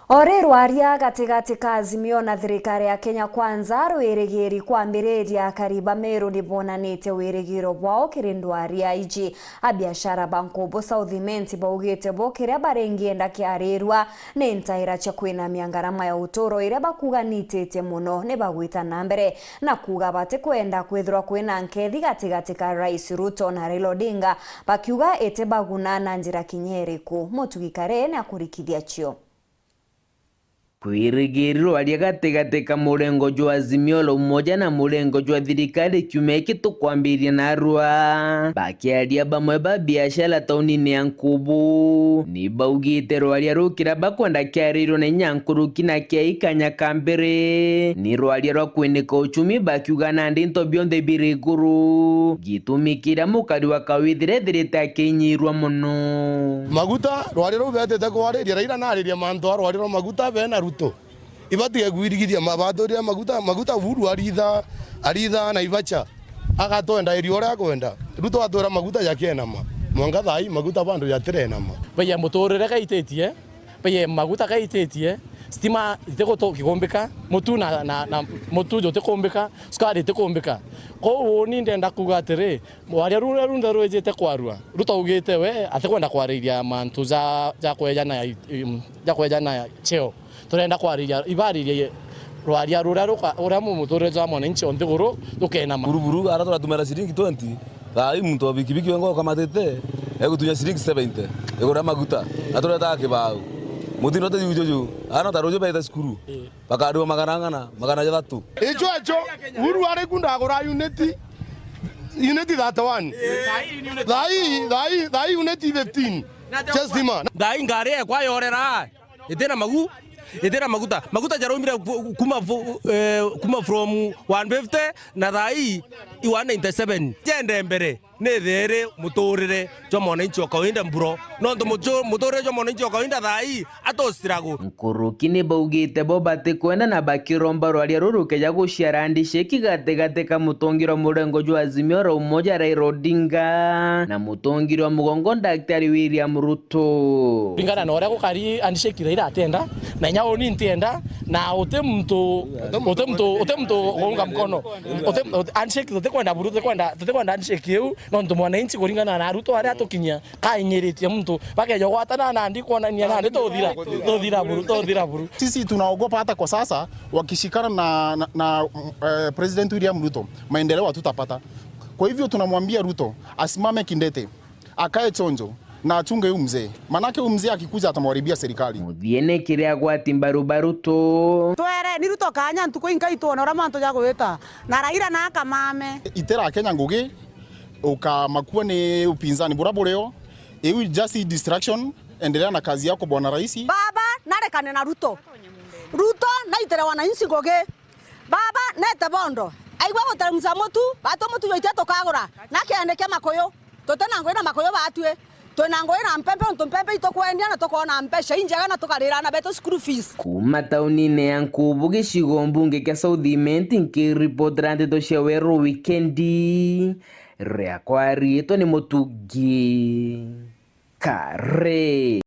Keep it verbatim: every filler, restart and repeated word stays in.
Ori rwaria gatigati ka Azimio na thirikari ya Kenya Kwanza rwirigiri kwambiriria, akari ba Meru ni bonanitie wirigiro bwao kiri ndwaria iji. Abiashara ba Nkubu South Imenti baugite bo kiria baringienda kiarirua ni ntaira cia kwinamia ngarama ya uturo iria bakuga nititie mono. Ni bagwita na mbere na kuuga batikwenda kwithirwa kwina nkethi gatigati ka Rais Ruto na Raila Odinga, bakiuga itibaguna na njira kinya iriku. Mutugi Kare ni akurikithia cio. Kwirigiri rwaria gatigati ka murengo jwa Azimio la Umoja na murengo jwa thirikari kiumia giki tukwambiriria narua. Bakiaria, bamwe ba biashara taunini ya Nkubu ni baugite rwaria ruu kiria bakwenda kiarirwe na inya nkuruki na kia ikanya ka mbere ni rwaria rwa kwinika uchumi, bakiuga nandi into bionthe biri iguru, gitumi kiria mukari wa kawithira ethirite akiinyirwa mono. Maguta, rwaria ruu betite kwariria, Raila nariria mantu a rwaria rwa maguta bena Ruto. Ibatige kwirigithia ma-, baturire maguta, maguta Uhuru aritha, aritha Naivasha. Agatwenda area uria akwenda. Ruto atwira maguta jakienama. Mwanka thaa ii maguta bado jatirenama. Baiya muturire gaititie, baiya maguta gaititie, stima itikumbika, mutu na, na, na mutu jutikumbika, sukari itikumbika. Kwou uni ndenda kuuga atiri, rwaria ruria runthe rwijite kwarua, Ruto augite we atikwenda kwariria mantu ja, ja kwejana, ja kwejana cheo. Turenda kwariria, ibaririe rwaria ruria ruka-, uria mu-, muturire jwa mwananchi o nthiguru jukenama. Buruburu, ara turatumira ciringi twenty, thaa ii muntu wa bikibiki wenga ukamatite, egutunya ciringi seventy, igura maguta, na turetaga kibau. Mutino ti juju ju, aana ta ruju beete cukuru, bakariwa magana ang'ana, magana jathatu. Icho echo, Uhuru ari ku ndagura unit, unit thirty-one. Thaa ii, thaa ii, thaa ii unit fifteen. Cia stima. Thaa ii ngari ekwa yorera. Itina magu-, itina maguta. Maguta jaraumire ku-, kuma fu-, eh, kuma from one fifty na thaa ii i one ninety-seven. Jende mbere, ni thiri muturire jwa mwananchi wa kawaida mburo. Nontu mutu-, muturire jwa mwananchi wa kawaida thaa ii ato struggle. Nkuruki ni baugite bo batikwenda na bakiromba rwaria ruru rukeja guciara handshake gatigati ka mutongeria wa murengo jwa Azimio la Umoja Raila Odinga na mutongeria wa mugongo Daktari William Ruto. Kuringana na uria gukari handshake Raila atienda, na inya uni ntienda, na uti muntu, uti muntu, uti muntu kuunga mkono. Uti, uti, handshake tutikwenda buru, tutikwenda, tutikwenda handshake iu, nontu mwananchi kuringana na Ruto aria atukinyia, kainyiritie muntu, bakeja gwatana nandi kwonania nandi tuthira, tuthira buru, tuthira buru. Sisi tunaogopa hata kwa sasa wakishikana na, na, na, eh, President William Ruto, maendeleo hatutapata. Kwa hivyo tunamwambia Ruto asimame kindete, akae chonjo na achunge huyu mzee. Manake huyu mzee akikuja atamharibia serikali. Muthiene kiria gwati mbaru ba Ruto. Twere ni Ruto kanya ntuku inkai twone uria mantu jagwita na Raila na akamame. Itera Kenya ngugi, ukamakua ni upinzani bura burio. Iu just distraction, endelea na kazi yako bwana rais. Baba narekane na Ruto. Ruto naitere wananchi ngugi. Baba nete bondo. Aigua guteremuca mutu, batwe mutu jwaitia tukagura. Na kiende kia makuyu. Tutina ngugi na makuyu batwi. Twina ngugi na mpempe, untu mpempe itukwendia na tukona mbeca injega na tukarira ana betu school fees. Kuma taunine ya Nkubu, gicigo mbunge kia South Imenti, nkiripotera ndeto cia Weru Wikendi, riakwa riitwa ni Mutugi Kare.